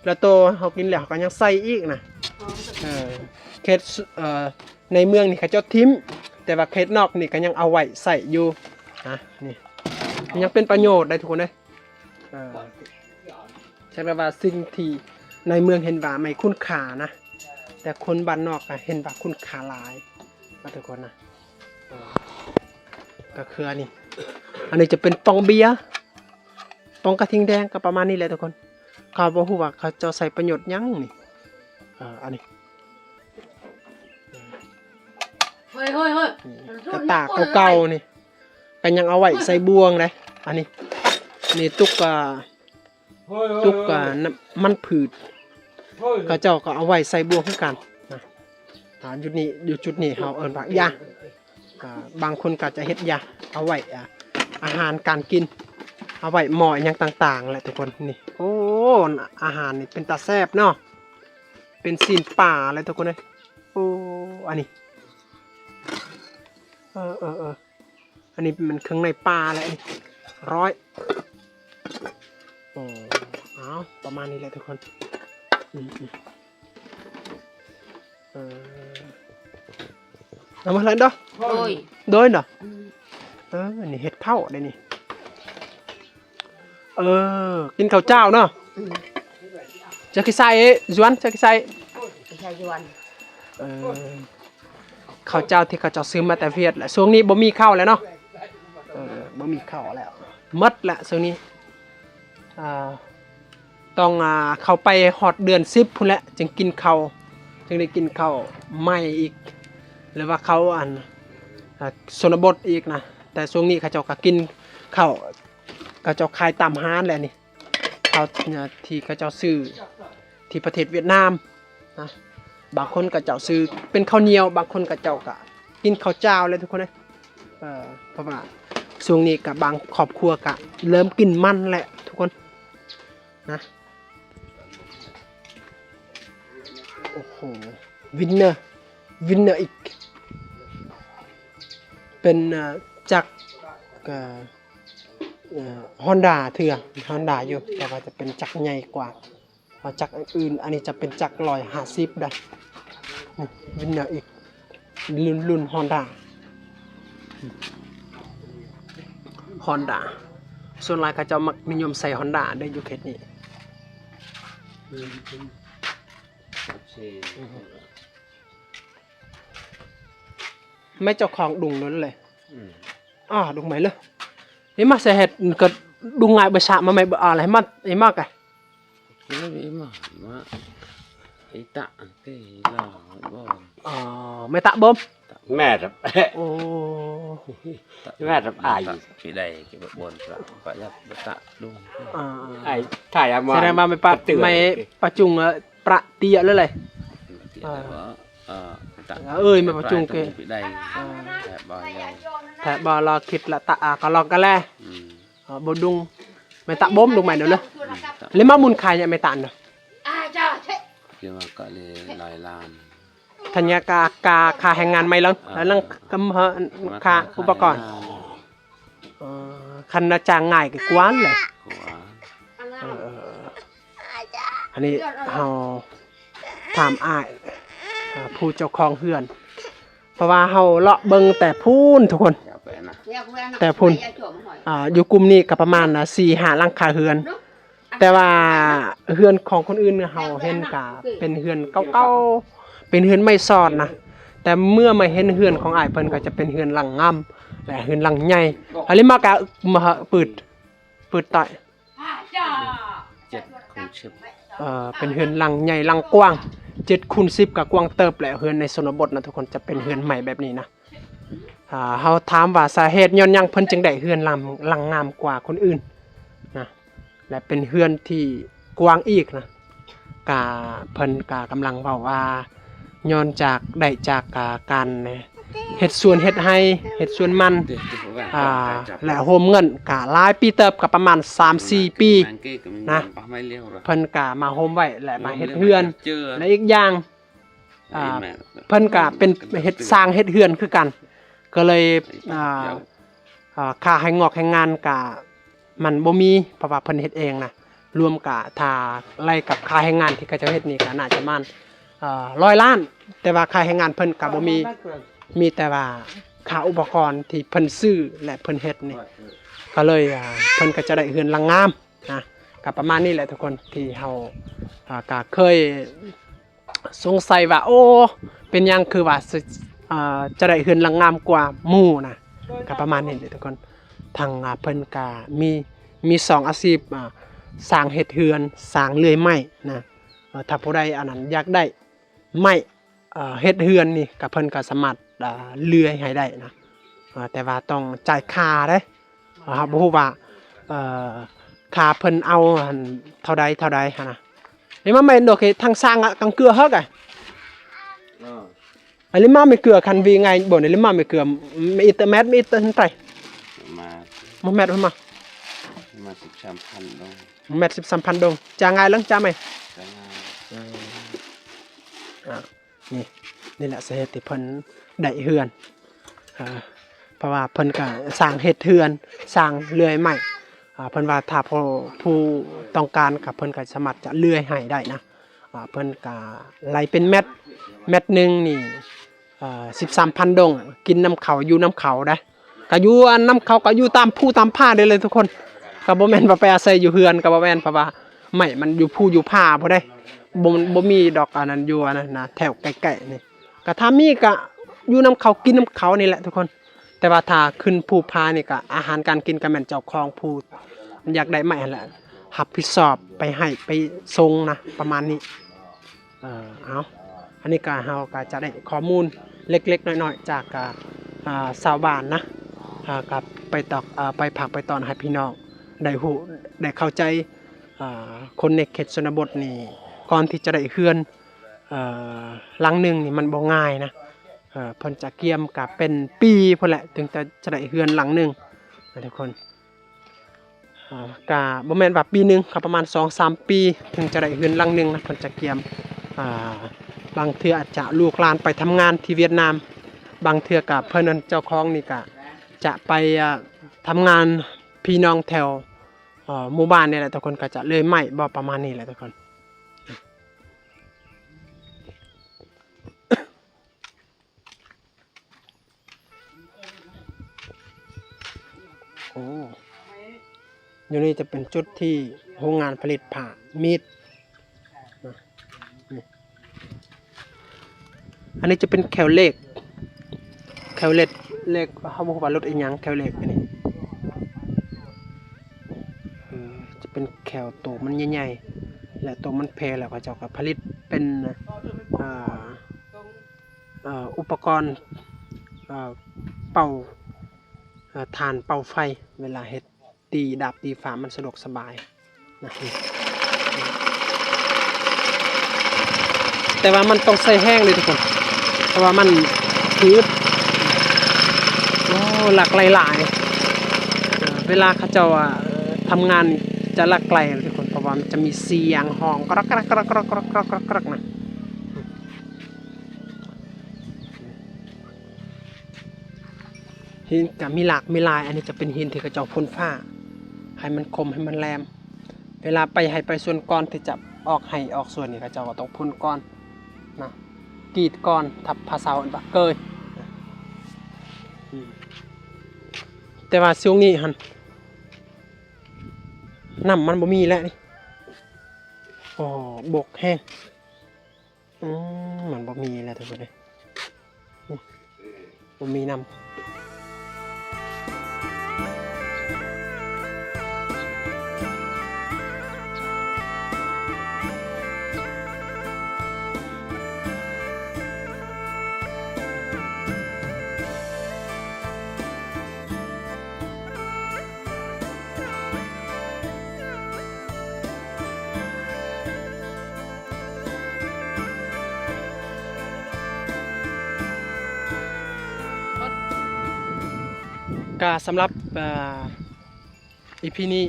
ແລ້ວໂຕເຮົາກິນແລ້ວເຮົາກໍຍັງໃສ່ອີກນະ ເອີ ເຂດ ເອີ ໃນເມືອງນີ້ເຂົາເຈົ້າຖິ້ມ ແຕ່ວ່າເຂດນອກນີ້ກໍຍັງເອົາໄວ້ໃຊ້ຢູ່ນະ ນີ້ ຍັງເປັນປະໂຫຍດໄດ້ທຸກຄົນເອີຍ ເອີ ແສດງວ່າສິ່ງທີ່ໃນເມືອງເຫັນວ່າໄມ່ຄຸນຄ່ານະ ແຕ່ຄົນບ້ານນອກກໍເຫັນວ່າຄຸນຄ່າຫຼາຍນະທຸກຄົນນະ ເອີ ກໍຄືອັນນີ້ ອັນນີ້ຈະເປັນປ່ອງເບຍ ປ່ອງກະທິ່ງແດງ ກໍປະມານນີ້ແຫຼະທຸກຄົນ ເຂົາບໍ່ຮູ້ວ່າເຂົາເຈົ້າໃຊ້ປະໂຫຍດຫຍັງນີ້ ເອີ ອັນນີ້ ເຮີ້ຍໆໆ ນີ້ ກະຕ່າເກົ່າໆນີ້ ກໍຍັງເອົາໄວ້ໃສ່ບ່ວງເດ້ ອັນນີ້ ນີ້ຕຸກ ອ່າ ຕຸກ ອ່າ ນ້ຳມັນພືດ ເຂົາເຈົ້າກໍເອົາໄວ້ໃສ່ບ່ວງຄືກັນນະ ອ່າ ຢູ່ນີ້ ຢູ່ຈຸດນີ້ເຮົາເອີ້ນວ່າຢາ ອ່າ ບາງຄົນກໍຈະເຮັດຢາ ເອົາໄວ້ ອ່າ ອາຫານການກິນ ເອົາໄວ້ໝໍ້ຫຍັງຕ່າງໆແຫຼະທຸກຄົນ ນີ້ ໂອ້ ອາຫານນີ້ເປັນຕາແຊບເນາະ ເປັນຊີ້ນປາແຫຼະທຸກຄົນເອີຍ ໂອ້ ອັນນີ້ ເອີໆໆ ອັນນີ້ແມ່ນເຄື່ອງໃນປາແຫຼະ ນີ້ ຮ້ອຍ ໂອ້ ເອົາ ປະມານນີ້ແຫຼະທຸກຄົນ ອືມໆ ເອີ ເອົາມາແລ້ວເນາະ ໂດຍ ໂດຍເນາະ ອືມ ເອີ ນີ້ເຮັດເຂົ້າໄດ໋ນີ້ ເອີ ກິນເຂົ້າເຈົ້າເນາະ ອືມ ເຈົ້າຄືໃສ່ ຢວນ ເຈົ້າຄືໃສ່ ໃສ່ຢວນ ເອີ ເຂົ້າເຈົ້າທີ່ເຂົາເຈົ້າຊື້ມາແຕ່ຫວຽດແຫຼະ ຊ່ວງນີ້ບໍ່ມີເຂົ້າແລ້ວເນາະ ເອີ ບໍ່ມີເຂົ້າແລ້ວ ໝົດແຫຼະຊ່ວງນີ້ ອ່າ ຕ້ອງ ອ່າ ເຂົ້າໄປຮອດເດືອນສິບພຸ້ນແຫຼະ ຈຶ່ງກິນເຂົ້າ ຈຶ່ງໄດ້ກິນເຂົ້າໃໝ່ອີກ ຫຼືວ່າເຂົ້າອັນ ອ່າ ຊົນນະບົດອີກນະ ແຕ່ຊ່ວງນີ້ເຂົາເຈົ້າກໍກິນເຂົ້າ ເຂົາເຈົ້າຂາຍຕາມຮ້ານແຫຼະນີ້ ເຂົ້າທີ່ເຂົາເຈົ້າຊື້ທີ່ປະເທດຫວຽດນາມນະ. ບາງຄົນເຂົາເຈົ້າຊື້ເປັນເຂົ້າໜຽວ ບາງຄົນເຂົາເຈົ້າກໍກິນເຂົ້າຈ້າວແຫຼະທຸກຄົນເອີຍ. ເອີ ເພາະວ່າຊ່ວງນີ້ກໍບາງຄອບຄົວກໍເລີ່ມກິນມັນແຫຼະທຸກຄົນນະ. ໂອ້ໂຫ ວິນເນີ ວິນເນີອີກ ເປັນ ເອີ ຈັກ ເອີ ຮອນດາເທື່ອ ຮອນດາຢູ່ ແຕ່ວ່າຈະເປັນຈັກໃຫຍ່ກວ່າ ເພາະຈັກອື່ນ ອັນນີ້ຈະເປັນຈັກຮ້ອຍຫ້າສິບໄດ໋ ວິນເນີອີກ ລຸ້ນ ລຸ້ນຮອນດາ ຮອນດາ ສ່ວນຫຼາຍເຂົາເຈົ້າມັກນິຍົມໃສ່ຮອນດາເດ້ຢູ່ເຂດນີ້. ແມ່ເຈົ້າຂອງດຸງນັ້ນເລີຍ ອືມ ອ້າ ດຸງໃໝ່ເລີຍ ເອີ ມາໃສ່ເຮັດກໍດຸງງ່າຍ ບໍ່ສະມາໃໝ່ ບໍ່ອາລະ ໃຫ້ມາ ໃຫ້ມາກະ Kira di imah, mak. Ita ke ila bon. ເອີ ແມ່ຕະບົມ ແມ່ນ ໂອ້ ແມ່ນ ອ້າຍ ປີໃດ ກະບໍ່ບ່ອນ ປະ ປະຢັດ ປະຕະລຸງ ອາ ອ້າຍ ຖ້າຢາກມາ ສະແດງວ່າແມ່ປະ ແມ່ປະຈຸງ ປະເຕຍເລີຍ ເອີ ເອີຍ ແມ່ປະຈຸງເກ ປີໃດ ອາ ແທບບໍ່ ແທບບໍ່ ລາຄິດລະຕະ ອາ ກະລອກກະແລ ອືມ. ເອີ ບໍ່ດຸງ ແມ່ຕະບົມດຸງໃໝ່ເດີ ເລີຍມາບຸນຂາຍຍາແມ່ຕະນະ ກະເລີຍຫຼາຍລ້ານ ທັນຍາກາ ກາ ຄ່າແຮງງານໃໝ່ລະ ເອີ ແລ້ວນັ້ນກະ ເອີ ຄ່າອຸປະກອນ ເອີ ຄັນວ່າຈ້າງງ່າຍກະກວານແຫຼະ ເອີ ອັນນີ້ເຮົາຖາມອ້າຍ ເອີ ຜູ້ເຈົ້າຂອງເຮືອນ ເພາະວ່າເຮົາເລາະເບິ່ງແຕ່ພຸ້ນທຸກຄົນ ແຕ່ພຸ້ນ ອາ ຢູ່ກຸ່ມນີ້ກະປະມານສີ່ຫ້າຫຼັງຄາເຮືອນ ແຕ່ວ່າເຮືອນຂອງຄົນອື່ນເຮົາເຫັນກະເປັນເຮືອນເກົ່າໆ ເປັນເຮືອນໄມ້ສອດນະ ແຕ່ເມື່ອມາເຫັນເຮືອນຂອງອ້າຍເພິ່ນກະຈະເປັນເຮືອນຫຼັງງາມ ແລະ ເຮືອນຫຼັງໃຫຍ່ ອັນນີ້ມາກະ ມາເປີດ ເປີດຕາຍ ເຈັດຄູນສິບ ເອີ ເປັນເຮືອນຫຼັງໃຫຍ່ຫຼັງກວ້າງ ເຈັດຄູນສິບ ກະກວ້າງເຕີບແຫຼະ ເຮືອນໃນຊົນນະບົດນະທຸກຄົນ ຈະເປັນເຮືອນໄມ້ແບບນີ້ນະ ອາ ເຮົາຖາມວ່າສາເຫດຍ້ອນຫຍັງເພິ່ນຈຶ່ງໄດ້ເຮືອນຫຼັງ ຫຼັງງາມກວ່າຄົນອື່ນນະ ແລະ ເປັນເຮືອນທີ່ກວ້າງອີກນະ ກະ ເພິ່ນກະກຳລັງເວົ້າວ່າ ຍ້ອນຈາກ ໄດ້ຈາກ ອາ ການເຮັດສວນເຮັດໄຮ່ ເຮັດສວນມັນ ອາ ແລະ ໂຮມເງິນກະຫຼາຍປີເຕີບ ກະປະມານສາມສີ່ປີນະ ເພິ່ນກະມາໂຮມໄວ້ ແລະ ມາເຮັດເຮືອນ ແລະ ອີກຢ່າງ ອາ ເພິ່ນກະເປັນເຮັດ ສ້າງເຮັດເຮືອນຄືກັນ ກະເລີຍ ອາ ອາ ຄ່າແຮງງອກແຮງງານກະມັນບໍ່ມີ ເພາະວ່າເພິ່ນເຮັດເອງນະ ລວມກະຖ້າໄລ່ກັບຄ່າແຮງງານທີ່ເຂົາເຈົ້າເຮັດນີ້ກະໜ້າຈະປະມານ ເອີ ຮ້ອຍລ້ານ ແຕ່ວ່າຄ່າແຮງງານເພິ່ນກະບໍ່ມີ ມີແຕ່ວ່າຄ່າອຸປະກອນທີ່ເພິ່ນຊື້ ແລະ ເພິ່ນເຮັດນີ້ ກະເລີຍ ອາ ເພິ່ນກະຈະໄດ້ເຮືອນຫຼັງງາມນະ ກະປະມານນີ້ແຫຼະທຸກຄົນ ທີ່ເຮົາ ອາ ກະເຄີຍ ສົງໄສວ່າ ໂອ້ ເປັນຫຍັງຄືວ່າ ເອີ ຈະໄດ້ເຮືອນຫຼັງງາມກວ່າໝູ່ນະ ກະປະມານນີ້ແຫຼະທຸກຄົນ ທາງ ອາ ເພິ່ນກະມີ ມີສອງອາຊີບ ອາ ສ້າງເຮັດເຮືອນ ສ້າງເລື່ອຍໄມ້ນະ ເອີ ຖ້າຜູ້ໃດອັນນັ້ນຢາກໄດ້ໄມ້ ເອີ ເຮັດເຮືອນນີ້ ກະເພິ່ນກະສາມາດ ອາ ເລື່ອຍໃຫ້ໄດ້ນະ ເອີ ແຕ່ວ່າຕ້ອງຈ່າຍຄ່າເດ້ ເຮົາບໍ່ຮູ້ວ່າ ເອີ ຄ່າເພິ່ນເອົາຫັ້ນເທົ່າໃດເທົ່າໃດຫັ້ນນະ Lima mét đôi khi tháng sang á, cắn cưa hết rồi. Ờ. À, lima mươi cưa khăn vì ngày bữa nay lima mươi cưa, mét ít, mét, mét ít hơn tay. Mà một mét thôi mà. Mà ສິບສາມພັນ ດອງ. Một mét ສິບສາມພັນ ດອງ. Trả ngày lắm, trả mày. Trả ngày. Ờ. À. ນີ້ ນີ້ແຫຼະສາເຫດທີ່ເພິ່ນໄດ້ເຮືອນ ເອີ ເພາະວ່າເພິ່ນກະສ້າງເຮັດເຮືອນ ສ້າງເລື່ອຍໄມ້ ອາ ເພິ່ນວ່າຖ້າຜູ້ ຜູ້ຕ້ອງການກະເພິ່ນກະສາມາດຈະເລື່ອຍໃຫ້ໄດ້ນະ ອາ ເພິ່ນກະໄລ່ເປັນແມັດ ແມັດໜຶ່ງນີ້ ເອີ ສິບສາມພັນ ດອງ ກິນນຳເຂົາ ຢູ່ນຳເຂົາໄດ໋ ກະຢູ່ອັນນຳເຂົາ ກະຢູ່ຕາມພູຕາມຜາໄດ້ເລີຍທຸກຄົນ ກະບໍ່ແມ່ນວ່າໄປອາໄສຢູ່ເຮືອນ ກະບໍ່ແມ່ນ ເພາະວ່າ ໄມ້ມັນຢູ່ພູຢູ່ຜາພຸ້ນເດ້ ບໍ່ ບໍ່ມີດອກອັນນັ້ນຢູ່ອັນນັ້ນນະ ແຖວໃກ້ໆນີ້ ກະຖ້າມີກະຢູ່ນຳເຂົາ ກິນນຳເຂົານີ້ແຫຼະທຸກຄົນ ແຕ່ວ່າຖ້າຂຶ້ນພູຜານີ້ກະອາຫານການກິນກະແມ່ນເຈົ້າຂອງຜູ້ຢາກໄດ້ໄມ້ຫັ້ນແຫຼະ ຮັບຜິດຊອບໄປໃຫ້ໄປສົ່ງນະ ປະມານນີ້. ເອີ ເອົາ ອັນນີ້ກະ ເຮົາກະຈະໄດ້ຂໍ້ມູນເລັກໆນ້ອຍໆຈາກ ອາ ອາ ຊາວບ້ານນະ ອ່າ ກັບໄປຕອກ ອ່າ ໄປຝາກໄປຕ້ອນໃຫ້ພີ່ນ້ອງໄດ້ຮູ້ໄດ້ເຂົ້າໃຈ ອ່າ ຄົນໃນເຂດຊົນນະບົດນີ້ ກ່ອນທີ່ຈະໄດ້ເຮືອນ ເອີ ຫຼັງໜຶ່ງນີ້ມັນບໍ່ງ່າຍນະ ເອີ ເພິ່ນຈະກຽມກະເປັນປີພຸ້ນແຫຼະ ເຖິງຈະ ຈະໄດ້ເຮືອນຫຼັງໜຶ່ງນະທຸກຄົນ. ອ່າ ກະບໍ່ແມ່ນວ່າປີໜຶ່ງ ກະປະມານສອງສາມປີ ເຖິງຈະໄດ້ເຮືອນຫຼັງໜຶ່ງນະ ເພິ່ນຈະກຽມ. ອ່າ ບາງເທື່ອອາດຈະລູກຫຼານໄປທຳງານທີ່ຫວຽດນາມ ບາງເທື່ອກະເພິ່ນນັ້ນ ເຈົ້າຂອງນີ້ກະຈະໄປ ອ່າ ທຳງານ ພີ່ນ້ອງແຖວ ເອີ ໝູ່ບ້ານນີ້ແຫຼະທຸກຄົນ ກະຈະເລີຍໄມ້ບໍ່ ປະມານນີ້ແຫຼະທຸກຄົນ. ໂອ້ ຢູ່ນີ້ຈະເປັນຈຸດທີ່ໂຮງງານຜະລິດຜ້າມີດນະ ນີ້ ອັນນີ້ຈະເປັນແຄວເລກ ແຄວເລກ ເລກ ເຮົາບໍ່ຮູ້ວ່າລົດອີ່ຫຍັງ ແຄວເລກອັນນີ້ ເອີ ຈະເປັນແຄວໂຕມັນໃຫຍ່ໆ ແລະ ໂຕມັນແຜ່ແລ້ວ ເຂົາເຈົ້າກໍຜະລິດເປັນ ອ່າ ເອີ ອຸປະກອນ ເອີ ເປົ່າ ເອີ ຖ່ານເປົ່າໄຟ ເວລາເຮັດຕີດາບຕີຟ້າມັນສະດວກສະບາຍນະ ແຕ່ວ່າມັນຕ້ອງໃຊ້ແຮງເດ້ທຸກຄົນ ເພາະວ່າມັນຖືກ ໂອ້ ຫຼັກໄຫຼຫຼາຍ ເອີ ເວລາເຂົາເຈົ້າ ອ່າ ທຳງານຈະຫຼັກໄຫຼທຸກຄົນ ເພາະວ່າມັນຈະມີສຽງຮ້ອງກຣອກກຣອກ ກຣອກກຣອກ ກຣອກກຣອກ ກຣອກກຣອກນະ. ຫີນກະມີຫຼາກມີຫຼາຍ ອັນນີ້ຈະເປັນຫີນທີ່ເຂົາເຈົ້າພົ່ນຟ້າ ໃຫ້ມັນຄົມ ໃຫ້ມັນແຫຼມ ເວລາໄປໄຮ່ໄປສວນ ກ່ອນທີ່ຈະອອກໄຮ່ອອກສວນນີ້ ເຂົາເຈົ້າກໍຕ້ອງພົ່ນກ່ອນນະ ກຣີດກ່ອນ ທັບພາສາເອີ້ນວ່າເກີຍ ແຕ່ວ່າຊ່ວງນີ້ຫັ້ນ ນ້ຳມັນບໍ່ມີແລ້ວນີ້ ໂອ້ ບົກແຮງ. ອືມ ມັນບໍ່ມີແລ້ວທຸກຄົນເອີຍ ອືມ ບໍ່ມີນ້ຳ. ກະສຳລັບ ເອີ ອີພີນີ້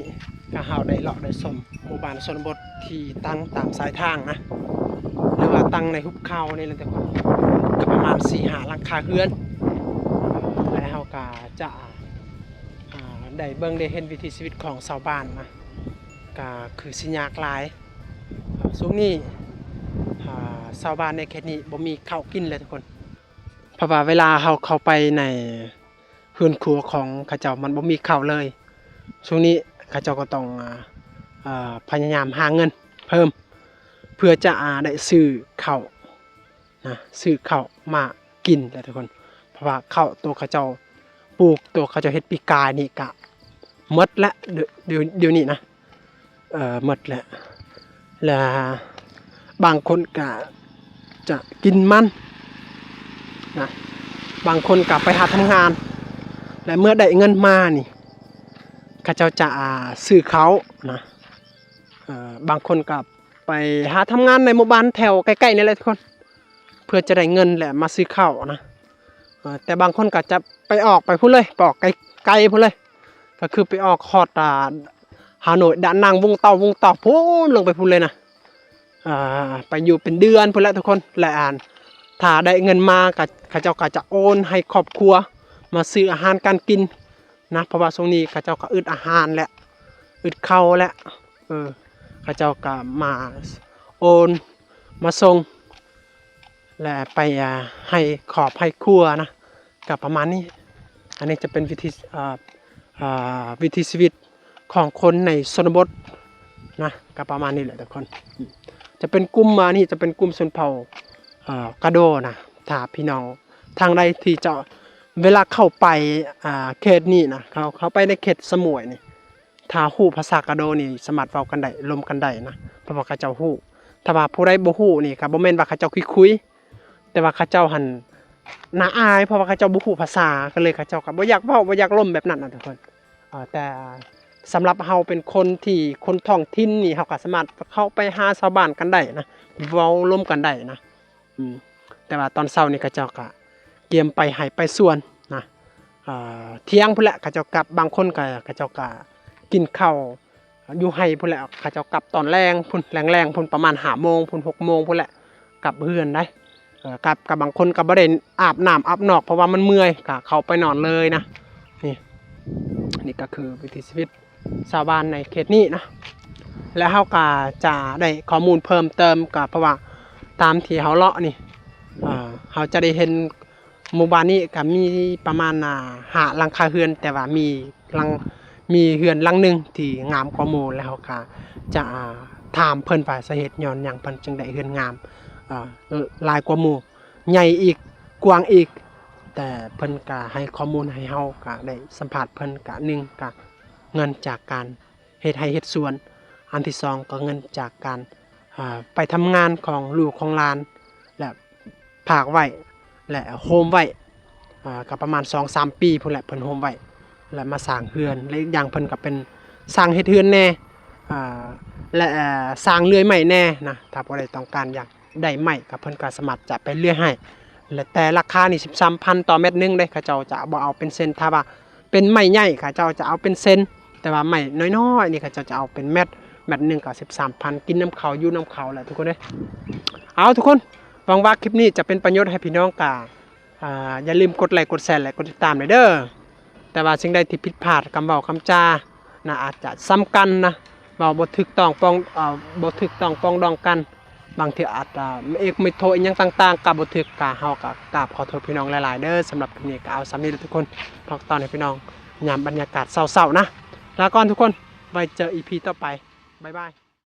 ກະເຮົາໄດ້ເລາະໄດ້ຊົມໝູ່ບ້ານຊົນນະບົດທີ່ຕັ້ງຕາມສາຍທາງນະ ຫຼືວ່າຕັ້ງໃນຫຸບເຂົານີ້ແຫຼະທຸກຄົນ ກະປະມານສີ່ຫ້າຫຼັງຄາເຮືອນ ແລະ ເຮົາກະຈະ ອ່າ ໄດ້ເບິ່ງໄດ້ເຫັນວິຖີຊີວິດຂອງຊາວບ້ານນະ ກະຄືຊິຍາກຫຼາຍ. ຊ່ວງນີ້ ອ່າ ຊາວບ້ານໃນເຂດນີ້ບໍ່ມີເຂົ້າກິນເລີຍທຸກຄົນ ເພາະວ່າເວລາເຮົາເຂົ້າໄປໃນເຮືອນຄົວຂອງເຂົາເຈົ້າ ມັນບໍ່ມີເຂົ້າເລີຍ. ຊ່ວງນີ້ເຂົາເຈົ້າກໍຕ້ອງ ອ່າ ອ່າ ພະຍາຍາມຫາເງິນເພີ່ມ ເພື່ອຈະ ອ່າ ໄດ້ຊື້ເຂົ້າ ນະ ຊື້ເຂົ້າມາກິນແຫຼະທຸກຄົນ ເພາະວ່າເຂົ້າໂຕເຂົາເຈົ້າປູກ ໂຕເຂົາເຈົ້າເຮັດປີກາຍນີ້ກະໝົດແລ້ວ ດ- ດ- ດຽວນີ້ນະ ເອີ ໝົດແລ້ວ ແລະ ບາງຄົນກະຈະກິນມັນນະ ບາງຄົນກະໄປຫາທຳງານ ແລະ ເມື່ອໄດ້ເງິນມານີ້ ເຂົາເຈົ້າຈະ ອ່າ ຊື້ເຂົ້ານະ ເອີ ບາງຄົນກະ ໄປຫາທຳງານໃນໝູ່ບ້ານແຖວໃກ້ໆນີ້ແຫຼະທຸກຄົນ ເພື່ອຈະໄດ້ເງິນ ແລະ ມາຊື້ເຂົ້ານະ ເອີ ແຕ່ບາງຄົນກໍຈະໄປອອກໄປພຸ້ນເລີຍ ໄປອອກໄກໆພຸ້ນເລີຍ ກໍຄືໄປອອກຮອດ ອ່າ ຮ່າໂນ້ຍ ດານັງ ວົງເຕົ່າ ວົງເຕົ່າ ພຸ້ນ ລົງໄປພຸ້ນເລີຍນະ ອ່າ ໄປຢູ່ເປັນເດືອນພຸ້ນແຫຼະທຸກຄົນ ແລະ ອັນ ຖ້າໄດ້ເງິນມາ ກໍ ເຂົາເຈົ້າກໍຈະໂອນໃຫ້ຄອບຄົວ ມາຊື້ອາຫານການກິນນະ ເພາະວ່າຊ່ວງນີ້ເຂົາເຈົ້າກໍອຶດອາຫານແຫຼະ ອຶດເຂົ້າແຫຼະ ເອີ ເຂົາເຈົ້າກໍມາໂອນມາສົ່ງ ແລະ ໄປ ອ່າ ໃຫ້ຄອບໃຫ້ຄົວນະ ກໍປະມານນີ້. ອັນນີ້ຈະເປັນວິຖີ ເອີ ເອີ ວິຖີຊີວິດຂອງຄົນໃນຊົນນະບົດນະ ກໍປະມານນີ້ແຫຼະທຸກຄົນ. ຈະເປັນກຸ່ມ ອັນນີ້ຈະເປັນກຸ່ມຊົນເຜົ່າ ເອີ ກະໂດນະ. ຖ້າພີ່ນ້ອງທາງໃດທີ່ຈະ ເວລາເຂົ້າໄປ ອ່າ ເຂດນີ້ນະ ເຂົ້າ ເຂົ້າໄປໃນເຂດສະໝວຍນີ້ ຖ້າຮູ້ພາສາກະໂດນີ້ ສາມາດເວົ້າກັນໄດ້ ລົມກັນໄດ້ນະ ເພາະວ່າເຂົາເຈົ້າຮູ້. ຖ້າວ່າຜູ້ໃດບໍ່ຮູ້ນີ້ ກໍບໍ່ແມ່ນວ່າເຂົາເຈົ້າຄຸຍໆ ແຕ່ວ່າເຂົາເຈົ້າຫັ້ນ ໜ້າອາຍ ເພາະວ່າເຂົາເຈົ້າບໍ່ຮູ້ພາສາ ກໍເລີຍເຂົາເຈົ້າກໍບໍ່ຢາກເວົ້າ ບໍ່ຢາກລົມແບບນັ້ນນະທຸກຄົນ. ເອີ ແຕ່ສຳລັບເຮົາເປັນຄົນທີ່ ຄົນທ້ອງຖິ່ນນີ້ ເຮົາກໍສາມາດເຂົ້າໄປຫາຊາວບ້ານກັນໄດ້ນະ ເວົ້າລົມກັນໄດ້ນະ. ອືມ ແຕ່ວ່າຕອນເຊົ້ານີ້ເຂົາເຈົ້າກະກຽມໄປໄຮ່ໄປສວນນະ ເອີ ທ່ຽງພຸ້ນແຫຼະເຂົາເຈົ້າກັບ. ບາງຄົນກະ ເຂົາເຈົ້າກະກິນເຂົ້າຢູ່ໄຮ່ພຸ້ນແຫຼະ ເຂົາເຈົ້າກັບຕອນແລງພຸ້ນ ແລງໆພຸ້ນ ປະມານຫ້າໂມງພຸ້ນ ຫົກໂມງພຸ້ນແຫຼະ ກັບເຮືອນໄດ໋. ເອີ ກັບ ກັບບາງຄົນກໍບໍ່ໄດ້ອາບນ້ຳອາບນອກ ເພາະວ່າມັນເມື່ອຍ ກໍເຂົ້າໄປນອນເລີຍນະ. ນີ້ ນີ້ກໍຄືວິຖີຊີວິດຊາວບ້ານໃນເຂດນີ້ນະ ແລະ ເຮົາກໍຈະໄດ້ຂໍ້ມູນເພີ່ມເຕີມ ກໍເພາະວ່າຕາມທີ່ເຮົາເລາະນີ້ ເອີ ເຮົາຈະໄດ້ເຫັນ ໝູ່ບ້ານນີ້ກໍມີປະມານ ອ່າ ຫ້າຫຼັງຄາເຮືອນ ແຕ່ວ່າມີຫຼັງ ມີເຮືອນຫຼັງໜຶ່ງທີ່ງາມກວ່າໝູ່ ແລ້ວເຮົາກໍຈະ ອ່າ ຖາມເພິ່ນວ່າສາເຫດຍ້ອນຫຍັງເພິ່ນຈຶ່ງໄດ້ເຮືອນງາມ ເອີ ຫຼາຍກວ່າໝູ່ ໃຫຍ່ອີກ ກວ້າງອີກ. ແຕ່ເພິ່ນກໍໃຫ້ຂໍ້ມູນໃຫ້ເຮົາ ກໍໄດ້ສຳພາດເພິ່ນ ກະໜຶ່ງກະເງິນຈາກການ ເຮັດໄຮ່ເຮັດສວນ, ອັນທີສອງກໍເງິນຈາກການ ອ່າ ໄປທຳງານຂອງລູກຂອງຫຼານ ແລະ ຝາກໄວ້ ແລະ ໂຮມໄວ້ ອ່າ ກໍປະມານສອງສາມປີພຸ້ນແຫຼະ ເພິ່ນໂຮມໄວ້ ແລະ ມາສ້າງເຮືອນ ແລະ ອີກຢ່າງເພິ່ນກໍເປັນຊ່າງເຮັດເຮືອນແດ່ ອ່າ ແລະ ເອີ່ ຊ່າງເລື່ອຍໄມ້ແດ່ນະ. ຖ້າຜູ້ໃດຕ້ອງການຢາກໄດ້ໄມ້ ກໍເພິ່ນກໍສາມາດຈະໄປເລື່ອຍໃຫ້ ແລະ ແຕ່ລາຄານີ້ສິບສາມພັນຕໍ່ແມັດໜຶ່ງເດ້ ເຂົາເຈົ້າຈະບໍ່ເອົາເປັນເຊັນ. ຖ້າວ່າ ເປັນໄມ້ໃຫຍ່ ເຂົາເຈົ້າຈະເອົາເປັນເຊັນ ແຕ່ວ່າໄມ້ນ້ອຍໆນີ້ ເຂົາເຈົ້າຈະເອົາເປັນແມັດ ແມັດໜຶ່ງກໍສິບສາມພັນ ກິນນຳເຂົາ ຢູ່ນຳເຂົາແຫຼະທຸກຄົນເອີຍ. ເອົາທຸກຄົນ ຫວັງວ່າຄລິບນີ້ຈະເປັນປະໂຫຍດໃຫ້ພີ່ນ້ອງ ກໍ ອ່າ ຢ່າລືມກົດໄລ ກົດແຊ ແລະ ກົດຕິດຕາມແດ່ເດີ. ແຕ່ວ່າສິ່ງໃດທີ່ຜິດພາດ ຄຳເວົ້າຄຳຈານະ ອາດຈະຊ້ຳກັນນະ ເວົ້າບໍ່ຖືກຕ້ອງປອງ ເອີ່ ບໍ່ຖືກຕ້ອງປອງດອງກັນ ບາງເທື່ອອາດຈະເອກເມໂທອີ່ຫຍັງຕ່າງໆ ກໍບໍ່ຖືກ ກໍເຮົາກໍກາບຂໍໂທດພີ່ນ້ອງຫຼາຍໆເດີ. ສຳລັບຄລິບນີ້ກໍເອົາສ່ຳນີ້ແຫຼະທຸກຄົນ ພັກຕອນໃຫ້ພີ່ນ້ອງຍາມບັນຍາກາດເຊົ້າໆນະ. ລາກ່ອນທຸກຄົນ ໄວ້ເຈີອີພີຕໍ່ໄປ ບາຍບາຍ.